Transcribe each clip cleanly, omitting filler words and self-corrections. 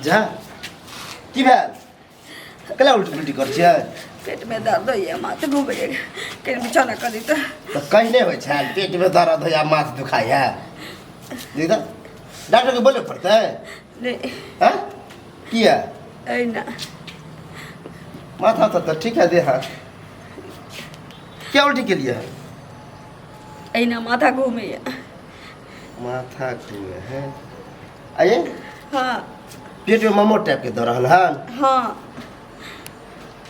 जा की भेल केला उल्टी पुल्टी करै छियै पेटमे दर्द होइए माथ घुमैए कनि बिछौना कऽ दी तऽ तऽ कहि नहि होइ छै पेटमे दर्द होइए माथ दुखाइए देखि तऽ डॉक्टरके बोले पड़तै नहि हँ किया एहिना माथा तऽ ठीक है देह हाथ क्या उल्टी के लिए एहिना माथा घुमैए माथा घूमे है आइए हाँ पेट में मोमो टाइप के दऽ रहल हन हाँ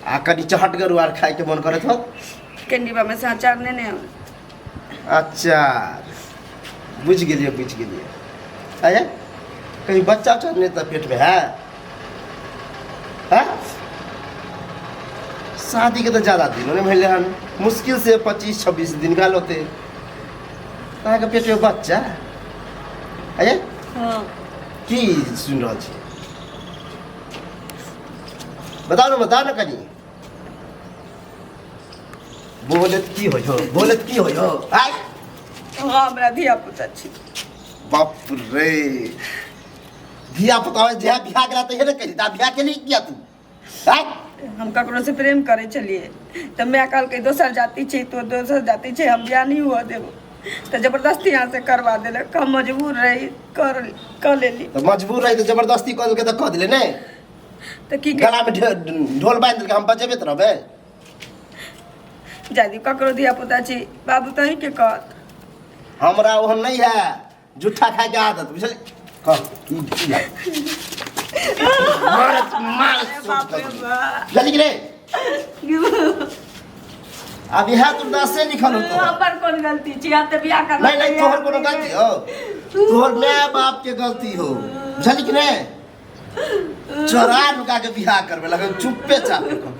आ कनि चहटगर आर खाय के मन करैत होत कैंडीबा में से अचार ने ने अचार बुझि गेलियै बुझि गेलियै आइए कहीं बच्चा उच्चा नहि तऽ पेट में है हैं शादी के तऽ ज्यादा दिन नहि भेलै हन मुश्किल से 25-26 दिन भेल होतै अहाँके पेट में बच्चा आइए हाँ की सुनि रहल छी बताउ ने बताउ ने कनि बोलत की होइ हो बोलत की होइ हो आय हाँ हमरा धिया पुता छी बाप रे धिया पुता होइ जे बियाह गेला तऽ हे ने कहि ता बियाह केली किया तू आय हम ककरो से प्रेम करै छलियै तऽ माय कहलकै दोसर जाति छै तो दोसर जाति छै हम बियाह नहि हुअ देबो तऽ जबरदस्ती यहाँ से करवा देलक हम मजबूर रही कर कऽ लेली तऽ मजबूर रही तऽ जबरदस्ती कऽ देलकै तऽ कऽ देले ने तऽ की गला में ढोल बांधि देलकै हम बजेबे तऽ रहबै जाय दियौ ककरो धिया पुता छी बाबू तहीं के कहत हमरा ओहन नहीं है जूठा खाए के आदत बुझल कह की की है मारत मारत बाप रे बाप। जल्दी रे अब यह तो दसे लिखल होतो हमर कोन गलती छी हम तऽ बियाह करना नहीं नहीं तोहर कोनो गलती हो तोहर माय बाप के गलती हो बुझली कि नहीं चोरा नुका के बियाह करबे लगन चुप्पे चाप के कह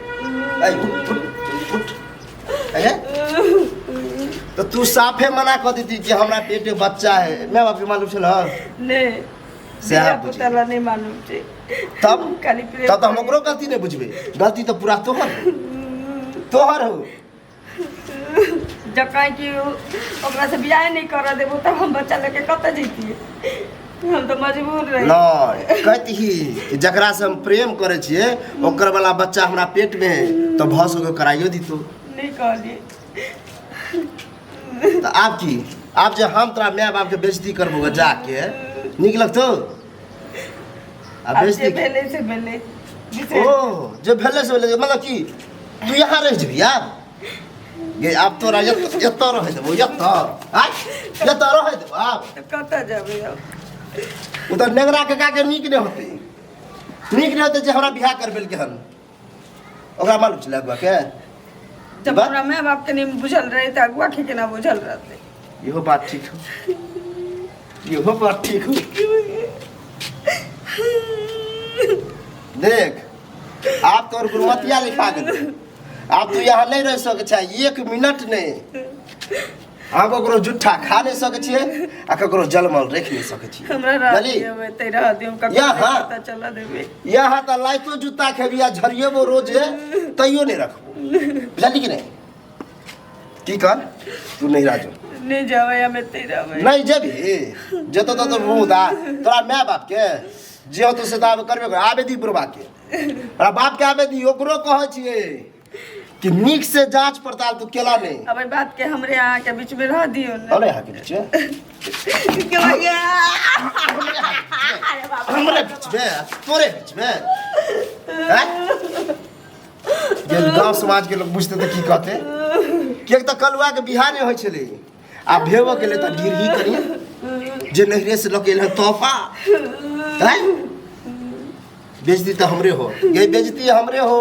ऐ उठ उठ उठ अरे तो तू साफे मना कर देती कि हमरा पेट में बच्चा है माय बाप के मालूम छल नहि सएह धिया बुझी। पुता ला नहि मालूम छै तब खाली प्रेम तब तो हम ओकरो गलती नहीं बुझबे गलती तो पूरा तोहर हो। तोहर हो जकाँ कि ओकरा से बियाह नहि करऽ देबो तब हम बच्चा लेके कतऽ जैतियै हम तऽ मजबूर रही नहीं कहती कि जकरा से हम प्रेम करै छियै ओकर वाला बच्चा हमरा पेट में है तो भऽ सके कराइयो दितो नहि कहलियै तऽ आब की आब जे हम तोरा माय बाप के बेइज्जती करबो गे जाके नीक लगतौ आ आब जे बेइज्जती भेलै से भेलै बिसरि ओ जे भेलै से भेलै मतलब की तू यहाँ रहि जेबही आब गे आब तोरा एतऽ रहै देबौ एतऽ आय एतऽ रहै देबौ आब तऽ कतऽ जेबै आब ओ तऽ नेंगरा काका के नीक नहि होतै नीक नहि होतै जे हमरा बियाह करबेलकै हन ओकरा मालूम छलै अगुआ के जब बात? हमरा माय बाप के नहीं बुझल रहे तऽ अगुआ के केना बुझल रहतै इहो बात ठीक हो इहो बात ठीक हो देख आब तोर गुरमतिया लिखा गेल आब तू यहाँ नहीं रह सकै छै एक मिनट नहीं हम ककरो जुट्ठा खा नहीं सकै छियै आ ककरो जलमल रखि नहीं सकै छियै हमरा रह बुझली? दियौ एतै रह दियौ ककरो यहाँ। नहि पता चलऽ देबै यहाँ तऽ लाइतो जूता खेबी आ झरिएबो रोजे तैयो नहीं रखबो बुझली कि नहीं की कर तू नहीं राजो नहि जेबै हम एतै रहबै नहीं जेबी जेतो तो तो मुदा तोरा माय बाप के जे होतो से तऽ आब करबे कर आबे दी बुढ़बा के तोरा बाप के आबे दी ओकरो कहै छियै कि नीक से जांच पड़ताल तू केला नहीं अब एहि बात के हमरे अहाँ के बीच में रह दियौ ने अरे यहाँ के बीच में के भैया हमरे बीच में तोरे बीच में हैं? जे गांव समाज के लोग बुझते तऽ की कहते किएक तऽ कलुआ के बियाह नहि होइ छलै आ भेबो केलै तऽ ढिरही करिए जे नैहरे से लऽ के एलै तोहफा हैं? बेइज्जती तऽ हमरे हो ये बेइज्जती हमरे हो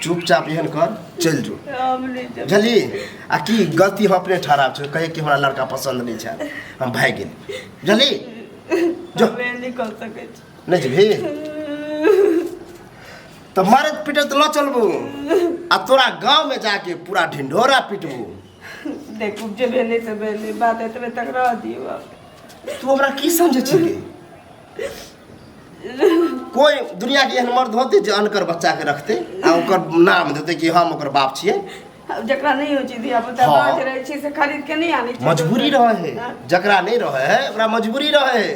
चुपचाप एहन कर चलि जो हम नहि जेबै बुझलियै आ की गलती हम अपने ठहराब छै कहे कि हमरा लड़का पसन्द नहि छै हम भागि गेली बुझलियै जो हम नहि कऽ सकै छी नहि जेबही तऽ मारैत पीटैत लऽ चलबू आ तोरा गाँवमे जाके पूरा ढिंढोरा पिटबू देखू जे भेलै से भेलै बात एतबे तक रह दियौ आब तू हमरा की समझै छी गे? कोई दुनिया के एहन मर्द होते जे अनकर बच्चा के रखते आ ओकर नाम देते कि हम ओकर बाप छियै आब जकरा नहि होइ छै धिया पुता हाँ। बाज रहै छै से खरीद के नहि आनै छै मजबूरी रहे है हाँ। जकरा नहीं रहे है ओकरा मजबूरी रहे है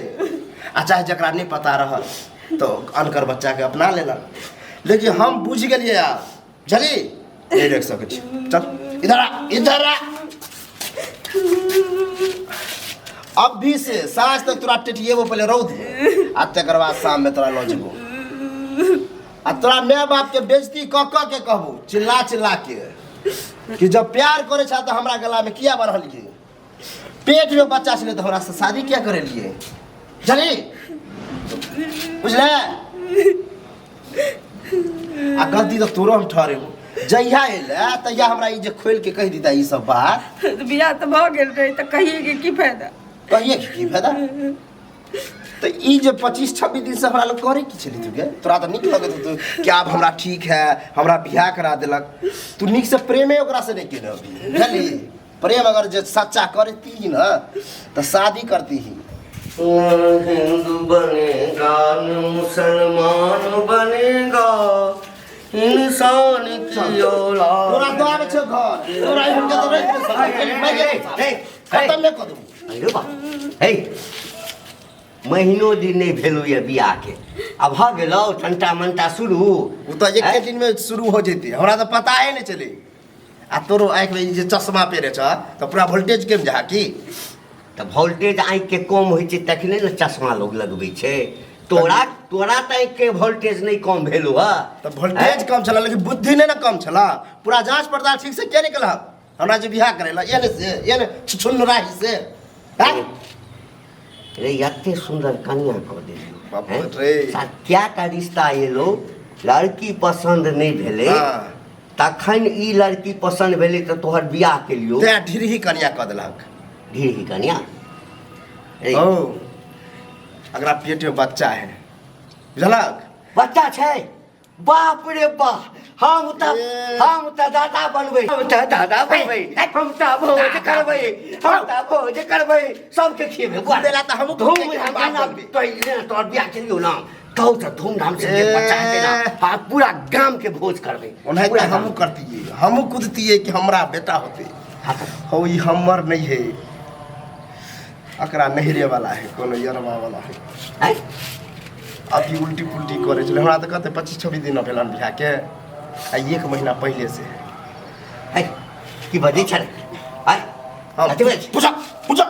आ चाहे जकरा नहि पता रहल तऽ अनकर बच्चाके अपना लेलक लेकिन हम बुझि गेलियै आब बुझली नहि रोकि सकै छी चल इधर आ इधर आ अभी से साँझ तक तोरा टेटिएबो पहिले रौद में आ तकर बाद शाम में तोरा लऽ जेबो आ तोरा माय बाप के बेइज्जती कऽ कऽ के कहबो चिल्ला चिल्ला के कि जब प्यार करे छा तऽ हमरा गला में किया बढ़लिए पेट में बच्चा छलै तऽ हमरा से शादी किया करेलिए बुझली बुझले आ गलती तऽ तोरो हम ठहरेबो जहिया एलै तहिया हमरा ई जे खोलि के कहि दिता ई सब बात तऽ बियाह तऽ भऽ गेल रहै तऽ कहिए के की फायदा कहिए के की फायदा तऽ ई जे 25 26 दिन से हमरा लग करे की छलै तू के तोरा तऽ नीक लगैत हेतौ कि आब हमरा ठीक है हमरा बियाह करा देलक तू नीक से प्रेमे ओकरा से नहि केने अभी बुझली प्रेम अगर जे सच्चा करती न तऽ शादी करती ही हिंदू बनेगा न मुसलमान बनेगा इंसान की औलाद तोरा दऽ आबै छौ घर तोरा एहन के तऽ रहि हे, हे, खतम नहि कऽ देबौ अरे बा हे महीनो दिन नहि भेलौ यऽ बियाहके आ भऽ गेलौ ठंटा मंटा शुरू ओ तऽ एके दिन में शुरू हो जैते हमरा तऽ पता ही नहीं चले आ तोरो आँखि में ई जे चश्मा पहिरे छ तऽ पूरा वोल्टेज कम जा की तऽ वोल्टेज आँखिके कम होइ छै तखने ने चश्मा लोग लगबै छै तोरा तोरा तऽ आँखिके वोल्टेज नहि कम भेलौ हँ तऽ वोल्टेज कम छला लेकिन बुद्धि नहि ने कम छला पूरा जांच पड़ताल ठीक से किया नहि केलहक हमरा जे बियाह करेला एहने से एहने छुछुन्न राही से आँय? रे एते सुन्दर कनिया कऽ देलियौ बाप हैं? रे। कए टा रिश्ता एलो लड़की पसन्द नहि भेलै हाँ। तखन ई लड़की पसन्द भेलै तऽ तोहर बियाह केलियौ तें ढिरही कनिया कऽ देलक ढिरही कनिया रे हो अगरा पेट में बच्चा है बुझलक बच्चा छै बाप रे बाप हम तऽ ए। हम तऽ दादा बनबै हम तऽ दादा बनबै हम तऽ भोज करबै हम तऽ भोज करबै सबके खिएबै बुआ देला तऽ हमहूँ धूमधाम बाप बनबै। तोहर बियाह केलियौ ना तौ तऽ धूमधाम से जे बच्चा हेतै ना ए। हाँ पूरा गाम के भोज करबै ओनाहिते पूरा गाम। हमहूँ करतियै हमहूँ कूदतियै कि हमरा बेटा होते हाँ तऽ हो ई हमर नहीं है एकरा नहिरे वाला है कोनो यरवा वाला है आँय? अभी उल्टी पुल्टी करै छलै हमरा तऽ कहते 25 26 दिन भेल हन बियाहके आ एक महीना पहिले से आँय? की बजै छलै आँय? हम कथी बजै छी? पूछ पूछ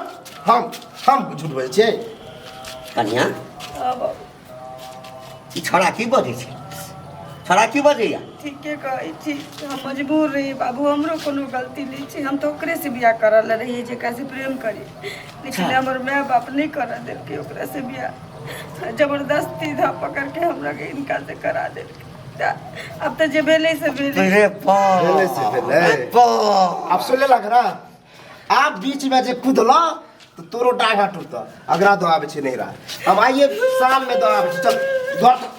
हम झूठ बजै छियै कनिया हाँ बाबू ई छोड़ा की बजै छै छोड़ा की बजैया ठीके कहै छी हम मजबूर रही बाबू हमरो कोनो गलती नहि छै हम तऽ ओकरे से बियाह करऽ लए रहियै जेकरा से प्रेम करी लेकिन अच्छा। हमर माय बाप नहि करऽ देलकै ओकरा से बियाह जबरदस्ती धऽ पकड़ के हमरा के इनका से करा देलकै तऽ आब तऽ जे भेलै से भेलै रे बाप भेलै से भेलै। रे बाप आब सुन लेलक ना आब बीच में जे कूदल तऽ तोरो डाँगा टूटत अगरा दऽ आबै छै नैहरा हम आइए शाममे दऽ आबै छी चल घर